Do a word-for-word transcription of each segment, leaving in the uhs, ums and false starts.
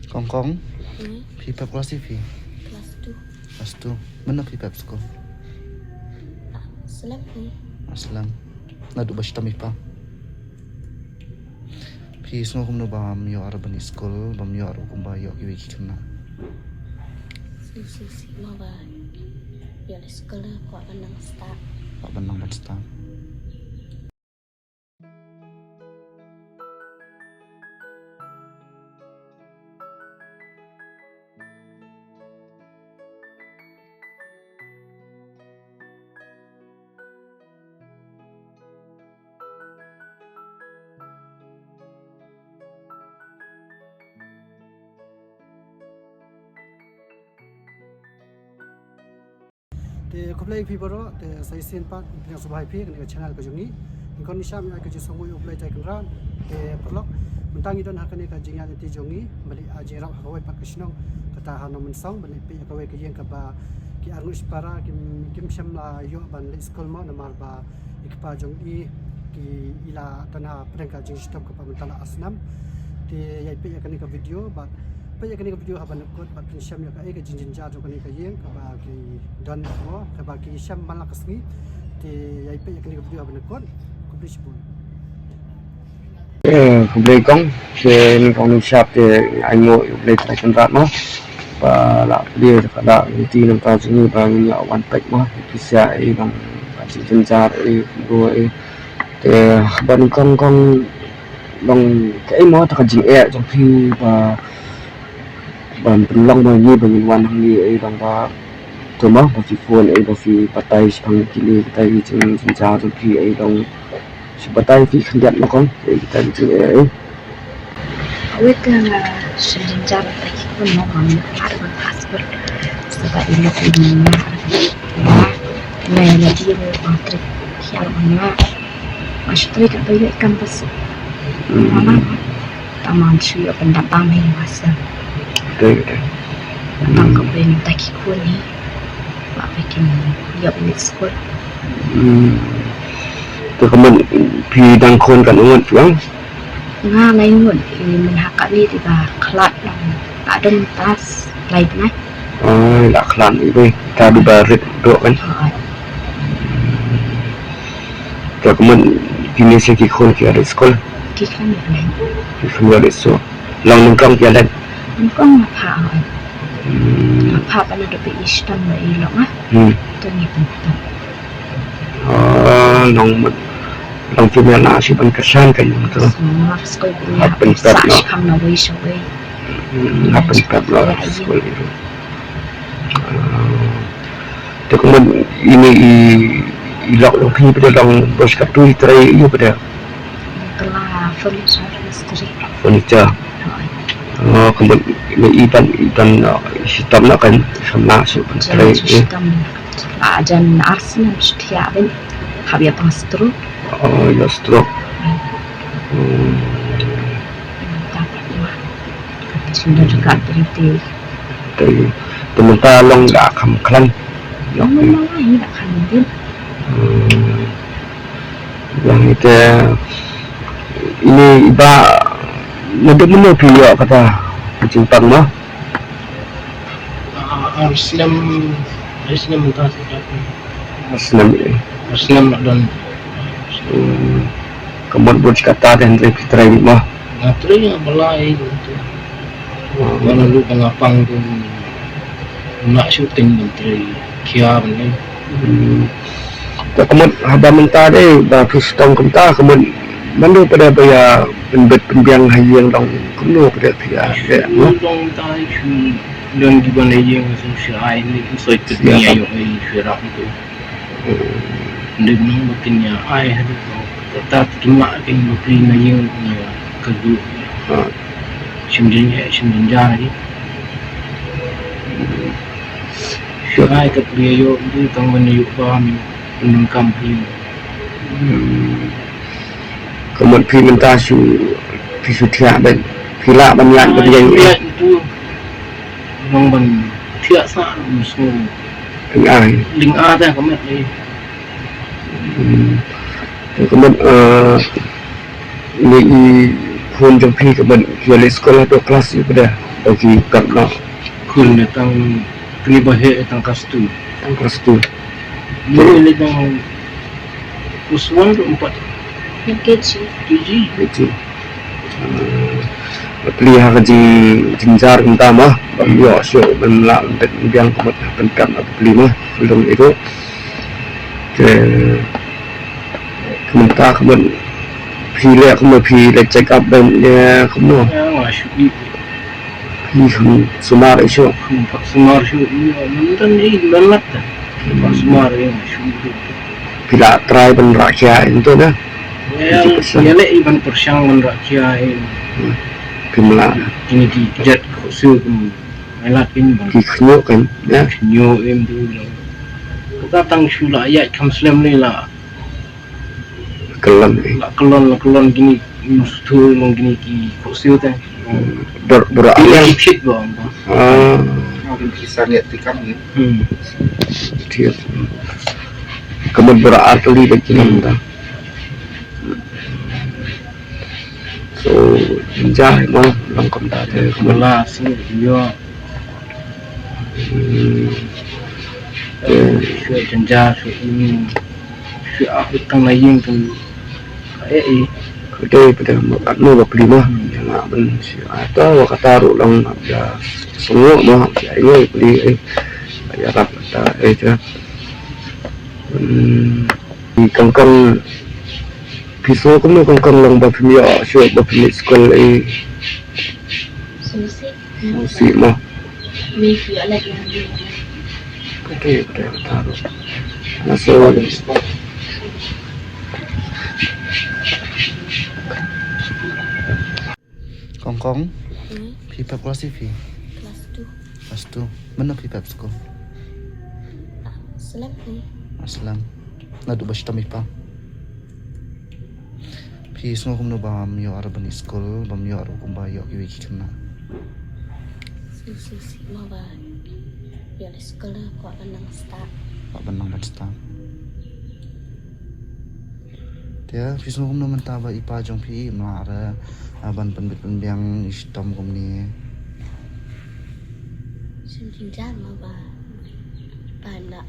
Kong Kong. Hmm? Phi pep klas ïa phi? Klas two. Klas two. Mynno phi pep skul? Ah, slem phi. Ah, slem. Naduh ba shitom ïa phi. Phi sngew kumno bam ïoh ar ban ïa skul, bam ïoh ar kumba ïoh kiwei ki khynnah? Sngew sngewsih mo ba ïoh ïa skul, kwah ban nang stad. Kwah ban nang ban stad. Te khublei phi baroh, te sa shisien pat pdiang sngewbha ïa phi kane ka channel ka jong ngi. Ngi kong Nisham ïa ka jingsngew ïa U Blei Trai Kynrad. Te paralok, mynta ngi don ha kane ka jingïaid lynti jong ngi, ban leit, ah, jingïarap ha kawei pat ka shnong, kata ha Nongmynsong, ban leit peit ïa kawei ka ïing kaba ki arngut shipara kim, kim shym la ïoh ban leit skul mo namar ba i kpa jong i, ki i la don ha pdeng ka jingshitom kaba mynta la ar snem. Te ïai peit ïa kane ka video, bad peit ïa kane ka video ha ban kut, bad phin shem ïa kaei ka jingjynjar jong kane ka ïing kaba ki don mo, kaba ki shem man la ka sngi. Te ïai peit ïa kane ka video ha ban kut. Khublei shibun. Eh, khublei kong, te nyngkong nyngshap te ainguh ïa U Blei Trai Kynrad mo. Ba la plie da ka dak lynti na ka bynta jong ngi ba ngin ïa wan peit mo. Phi sngewsih ei long ka jingjynjar ei, kumno ei. Te ba nyngkong kong long kaei mo ta ka jingeh jong phi ba ban pynlong mo ngi ba ngin wan hangne ei long ba to mo ba phi phone ei ba phi batai shaphang kine kitai ki jingjynjar jong phi ei long. Shu batai phi khyndiat mo kong, eh, kita ki jingeh, eh. Kawei ka jingjynjar ba ki khun mo ba ngim pat ban passport. Sa ba i lok i mama. Ba nai na di mo ba trei. Khiar mama. Ba shu trei ka ba ïoh i kam ba suk. Hmm. Mama. Tang ma shu ïoh pyndap bam hi masa. Betul, betul. Tang ka ba mynta ki khun hi. Ba ba kin ïoh leit skul. Hmm. Te ka mut phi dang khun katno ngut phi ong? Nga lai ngut, i mynta ka ni te ba khlad lang. Ba don tas lai bnai. Ai, la khlad i ba. Ta du ba rit dok kan. Ai. Te ka mut kine sa ki khun ki ïa leit skul. Ki khun ïa leit. Ki khun ïa leit skul. Long nyngkong ki ïa leit. Nyngkong nga pha. Hmm. Nga pha ba na dok i shitom ba i long ah. Hmm. To ngi pynpep. Ah, long mut. Long phi mel na shi ban kyrshan ka ïing to. Hap pynpep noh. Sa shi kham na wei sha wei. Hmm, hap pynpep noh. Skul ïa. Ah. Te kumne ine i, i lok long phi pynpep long bos ka tui trei ïa pynpep. Kala furniture mistri. Furniture. Hooid. Oh, kumne i ban, i ban, oh, shitom na kan, samla shi ban trei, eh. Shitom. La jan ar snem shi thiah ban. Hap ïa pang stroke. Oh, ïa stroke. Hmm. Hmm. Ta pat ïa. Shin da jaka berhenti. Te, te mynta long da kham khlaiñ. Long mynta la hi da kham din. Hmm. Long ite ini iba naduh mynno phi ïoh kata ka jingpang mo? Ah, ar snem, ar snem mynta sdang. Ar snem, eh. Ar snem la don. Hmm. Ka mut bad kata te hynrei phi trei mo? Nga trei nga balai gitu. Hmm. Nga la lu ba nga pang tu. Nga shu teng ban trei khia ban leh. Hmm. Te ka mut haba mynta dei ba phi shitom kumta ka mut mano pat ba ïa pynbit pynbiang ha ïing dang kumno pat phi ïa leh mo? Dang ta shu don ki ban ïa ïing shu ai ni soi pit ni ïa ïoh ai shu rap tu. Dei nang ba kin ïa ai ha dei ta ta kin ma kin ba phi na ïing ïa ka du. Ha. Shim jin ïa shim jin jar ni. Shu ai ka phi ïa ïoh dei tang ban ïa ïoh ba mi pyndonkam phi. Hmm. Ka mut phi mynta shu phi shu thiah ban phi lah ban ïaid ban ïeng. Ai, ïaid tu. Nang ban thiah sa nang shu. Teng ai. Ling a ta ka mut ni. Hmm. Te ka mut, eh, ni i Khun jong phi ka ban ïa leit skul hato klas ïa phi da. Ba ki kat na. Khun ne tang kni ba he tang klas two. Tang klas two. Ni ne tang klas one tu empat. K G. K G. K G. Ba pli ha ka jing jingjar kumta ma. Ba ïoh shuh ban la ban biang kumta ban kat na pli ma. Belum itu. Ke kumta kumta phi le kumta phi le check up dan ïa kumno. Ïa nga shu i. Phi kham sumar i shu. Kham pat sumar shu i ïa mynta i lan lat ta. Kham pat sumar ïa nga shu i. Phi la try ban rakhe ïa nto na. Ïa ïa le i ban pyrshang ban rakhe ïa. Phi mla. Kini ki jait ko su kum. Ai lat kin ban. Ki khñiuh kan. Ïa khñiuh em tu. Ka tang shu la ïa kham slem ni la. Kyllon, eh. La kyllon, la kyllon kini, musthu long kini ki koksiu te. Bor, bor. Kini aliang. Ki thit ba, ba. Ah. Kini ki sangit tikam ni. Hmm. Thit. Kamat bor ar kali ba kini. Hmm. Ta. So, jai mo, long kumta te. Mala si, yo. Hmm. Te. Shu jynjar, shu imi. Shu ah, tang na ïing tang. Eh, eh. Ka dei pat ma kat no ba pli ma. Hmm. Ïa nga ban shu ah, ta wa kata ruh long ïa sngewbha ma. Ïa ïa pli eh. Ïa rap ta eh ta. Hmm. Kong kong phi sngew kumno kong kong long ba phim ïoh shuh ba phim leit skul eh. Sngewsih. Sngewsih mo. Ni ki ïoh leit lang. Phi te phi te phi te. Na so. Kong kong. Hmm? Phi pep klas ïa phi? Klas two. Klas two. Mynno phi pep skul? Ah, slem phi. Ah, slem. Naduh ba shitom i pa. Phi sngew kumno bam ïoh ar ban i skul, bam ïoh ar kumba ïoh kiwei ki khynnah. Sngewsih sih ma ba ïoh i skul da kwah ban nang stad. Kwah ban nang ban stad. Te phi sngew kumno mynta ba i pa jong phi i mla re, ah, ban pynbit pynbiang i shitom kumne. Sngewjynjar ma ba i pa i mla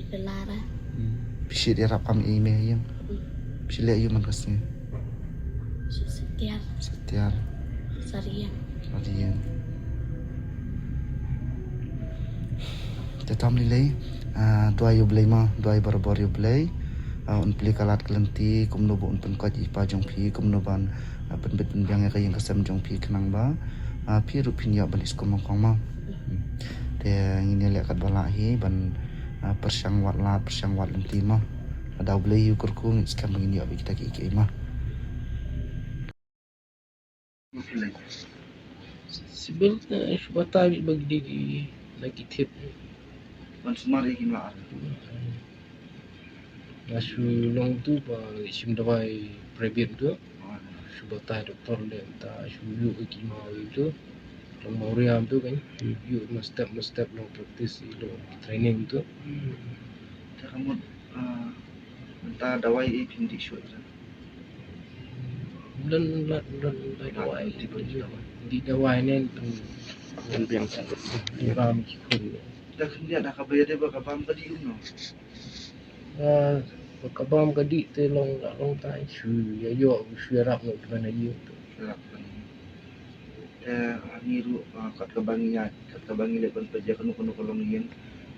i pynlar. Hmm. Phi shait ïarap kam i mei ïing. Hmm. Phi leh ïu man ka sngi. Shu sitiar. Sitiar. Sariang. Sariang. Te tam lei lei, ah, duwai ïa u Blei ma, duwai barabor ïa u Blei. Ah, un plie ka lad ka lynti, kumno ba un pynkoit i pa jong phi, kumno ban, ah, pynbit pynbiang ïa ka ïing ka sem jong phi khnang ba, ah, phi ruh phin ïoh ban i skul mangkong ma. Hmm. Te ngin ïa leh katba lah hi ban, ah, pyrshang wad lad, pyrshang wad lynti ma. Lada u Blei u kyrkhu ngin skhem ba ngin ïoh bad kita kiei kiei ma. Sibel te shu batai bad ba ki dei ki la ki tip. Ban sumar ïa ki mla ar. Nga shu long tu ba shim dawai private tu. Shu batai doktor leh ta shu ïuh ïa ki maw ïa tu. Long mawria tu kan. Hmm. Ïuh ma step ma step long practice long training tu. Hmm. Te ka mut, ah, mynta dawai i phin dih shuh. Don, don, don, don dawai. Dih dawai ne don. Don biang sa. Dih bam ki khun. Da khyndiat da kaba ïadei bad ka bam ka dih kumno? Ah, bad ka bam ka dih te long, long tai shu ïa ïoh shu ïarap noh kiba na ïing. Shu ïarap kiba na ïing. Te hangne ruh, ah, kat kaba ngi ïaid, kat kaba ngi leh ban peit ïa kano kano ka longïing.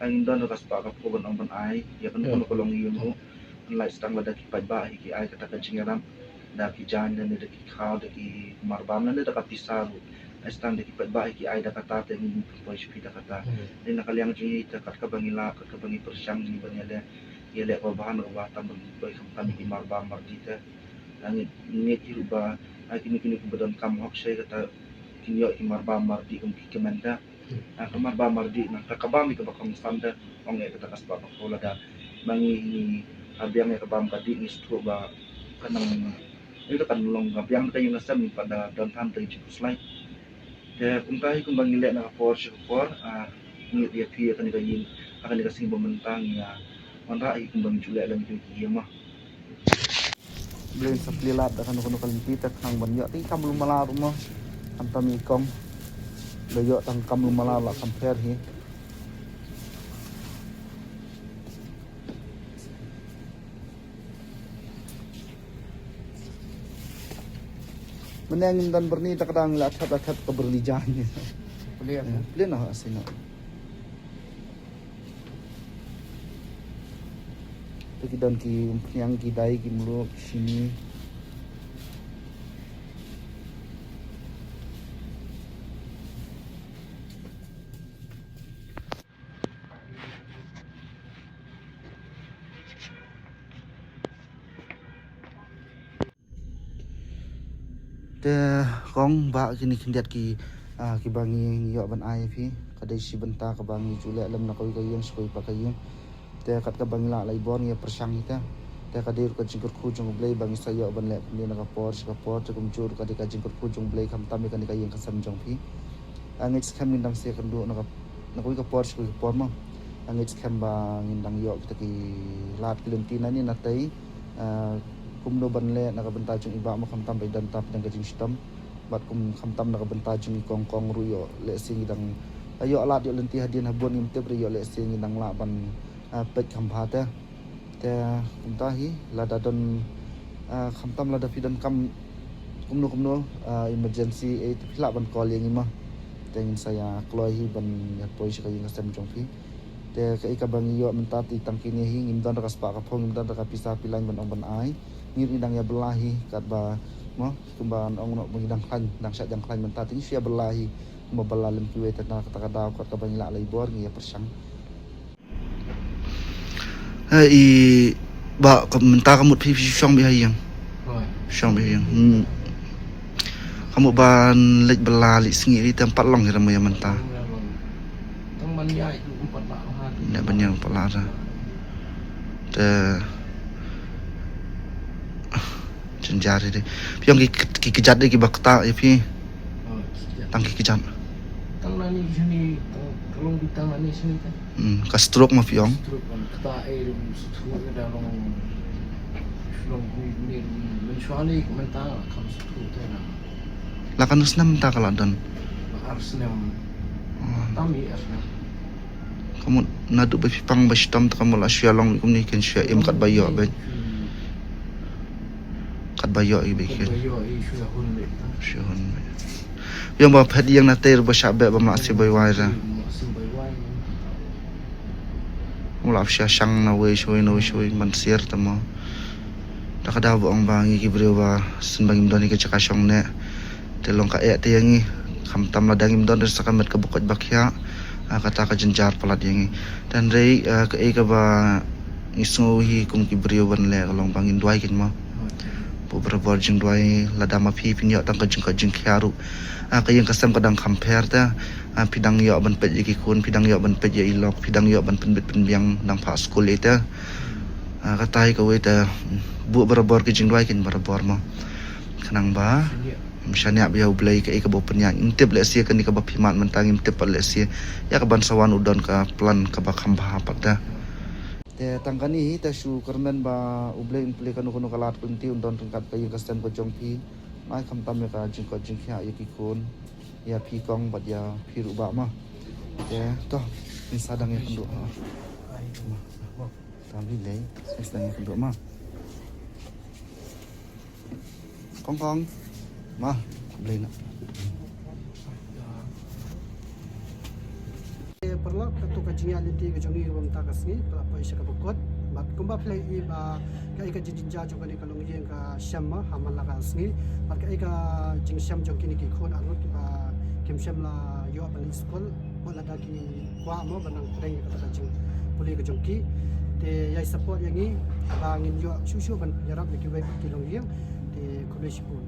Ngi don ka spah ka phew ban ong ban ai ïa kano kano ka longïing ruh. Ngi lait sdang lada ki paidbah hi ki ai kata ka jingïarap da ki jaiñ lane da ki khaw da ki marbam lane da ka pisa ruh. Ai sdang da ki paidbah hi ki ai da kata te ngin pynpoi sha phi da kata. Hmm. Te na ka liang jong ngi te kat kaba ngi lah kat kaba ngi pyrshang jong ngi ban ïaleh, ïaleh kaba bha na kaba tam ban pynpoi khamtam ïa ki marbam mardih te. Ngi ngeit hi ruh ba ai kine kine kiba donkam hok shai kata kin ïoh ki marbam mardih kum ki kmen te. Ah, ka marbam mardih na ka, ka bam hi kaba kongsan te, ong ïa kata ka spah ka phew lada. Ba ngi, ngi, ka biang ïa ka bam ka dih ngi sngewthuh ba ka nang, ïa ka kan long ka biang ka ïing ka sem pat da don than te jingkhuslai. Te kumta hi kumba ngi leh na ka por sha ka por, ah, ngi ïa phi ïa kane ka ïing, ha kane ka sngi ba mynta ngi ïa wanrah hi kumba ngi ju leh lem ki ïing ma. Blei sa plie lad da kano kano ka lynti te khnang ban ïoh tang kam lum mala ruh mo. Khamtam i kong. Da ïoh tang kam lum mala la kam pher hi. Mynne ngim don byrni ta ka dang la thep la thep ka byrni jan. Plie. Plie noh asino. Te ki don ki umphniang, ki dai, ki mluh, ki shini. Te kong, bah, kine khyndiat ki, ah, kiba ngi ïoh ban ai phi. Ka dei shi bynta kaba ngi ju leh lem na kawei ka ïing sha kawei pat ka ïing. Te kat kaba ngi lah lai bor ngi ïa pyrshang hi te. Te ka dei ruh ka jingkyrkhu jong U Blei ba ngi sa ïoh ban leh kumne na ka por sha ka por, te kumjuh ruh ka dei ka jingkyrkhu jong U Blei khamtam ïa kane ka ïing ka sem jong phi. Ah, ngeit skhem ngin dang sa ïakynduh na ka, na kawei ka por sha kawei ka por mo. Ah, ngeit skhem ba ngin dang ïoh kita ki lad ki lynti nangne natei. Ah, kumno ban leh na ka bynta jong i bah mo, khamtam ba i don tap dang ka jingshitom. Bad kum khamtam na ka bynta jong i kong kong ruh ïoh lehse ngi dang, ah, ïoh lad ïoh lynti hadien habud ngim tip ruh ïoh lehse ngi dang lah ban, ah, peit kham bha te. Te kumta hi lada don, ah, khamtam lada phi don kam kumno kumno, ah, emergency, eh, te phi lah ban call ïa ngi mo. Te ngin sa ïa kloi hi ban ïa poi sha ka ïing ka sem jong phi. Te kaei kaba ngi ïoh mynta te tang kine hi, ngim don ruh ka spah ka phew, ngim don ruh ka pisa pyllein ban ong ban ai. Ngi ruh ngi dang ïa bylla hi katba mo, kumba ong noh ba ngi dang khlaiñ, dang shah dang khlaiñ mynta te ngi shu ïa bylla hi. Kumba bylla lem kiwei te na kata ka daw kat kaba ngi lah lai bor ngi ïa pyrshang. Eh, i bah, ka mynta ka mut phi phi shong beit ha ïing. Hooid. Shong beit ha ïing. Hmm. Ka mut ban leit bylla leit sngi ri te em pat long hi ra mo ïa mynta. Tang ban ïaid ruh em pat lah ha. Leit ban ïaid em pat lah ra. Te jynjar hi de. Phi ong ki, ki kjat de kiba ktah ïa phi. Oh, ki kjat. Tang ki kjat. Tang nani shini, tang, ka long beit tang nani shini te. Hmm, ka stroke mo phi ong. Stroke, kan ktah ei ruh stroke da long, long ni, ni, mynshuwa ni mynta kam stroke te na. La katno snem mynta ka la don? Ar snem. Oh. Tam hi ar snem. Ka mut naduh ba phi pang ba shitom te ka mut la shu ïa long kumne kin shu ïa im katba ïoh beit. Hmm. Katba ïoh i beit kin. Katba ïoh i shu ïa hun beit. Shu ïa hun beit. Ïa ba phet ïa nga te ba shah beh ba ma si bai wai ra. Ma si bai wai. Mut la shu ïa shang na wei shu wei na wei shu wei man sier te mo. Da ka daw ba ong ba ngi ki briew ba shen ba ngim don ïa ka jaka shong ne. Te long ka eh te ïa ngi, khamtam lada ngim don ruh sa ka met kaba koit ba khiah. Ah, kata ka jynjar palat ïa ngi. Te hynrei, ah, kaei kaba ngi sngew hi kum ki briew ban leh ka long ba ngin duwai kein mo. Buh barabor jingduwai lada ma phi phin ïoh tang ka jingkoit jingkhiah ruh. Ah, ka ïing ka sem ka dang kham pher te. Ah, phi dang ïoh ban peit ïa ki khun, phi dang ïoh ban peit ïa i lok, phi dang ïoh ban pynbit pynbiang dang phah skul ïa te. Ah, kata hi kawei te, buh barabor ki jingduwai kein barabor mo. Khnang ba ym shaniah ba ïa U Blei kaei kaba u pynïaid. Ngim tip lehse kane kaba phi mad mynta ngim tip pat lehse ïa kaban sa wan u don ka plan kaba kham bha pat te. Te tang kane hi te shu kyrmen ba U Blei un plie kano kano ka lad ka lynti un don ryngkat ka ïing ka sem ka jong phi. Nai khamtam ïa ka jingkoit jingkhiah ïa ki khun, ïa phi kong bad ïa phi ruh bah mo. Te to, ngin sa dang ïakynduh. Tam hi lei, ngin sa dang ïakynduh mo. Kong kong. Ma, Blei na. Paralok, kato ka jingïaid lynti ka jong ngi kaba mynta ka sngi ka la poi sha kaba kut. Bad kumba phi la ïohi ba kaei ka jingjynjar jong kane ka longïing ka shem ma ha man la ka sngi. Bad kaei ka jingshem jong kine ki khun arngut kiba kim shym la ïoh ban leit skul. Wat lada ki kwah mo ban nang pyrshang ïa kata ka jingpule ka jong ki. Te ïai support ïa ngi ba ngin ïoh shuh shuh ban ïarap ïa kiwei pat ki longïing. Te khublei shibun.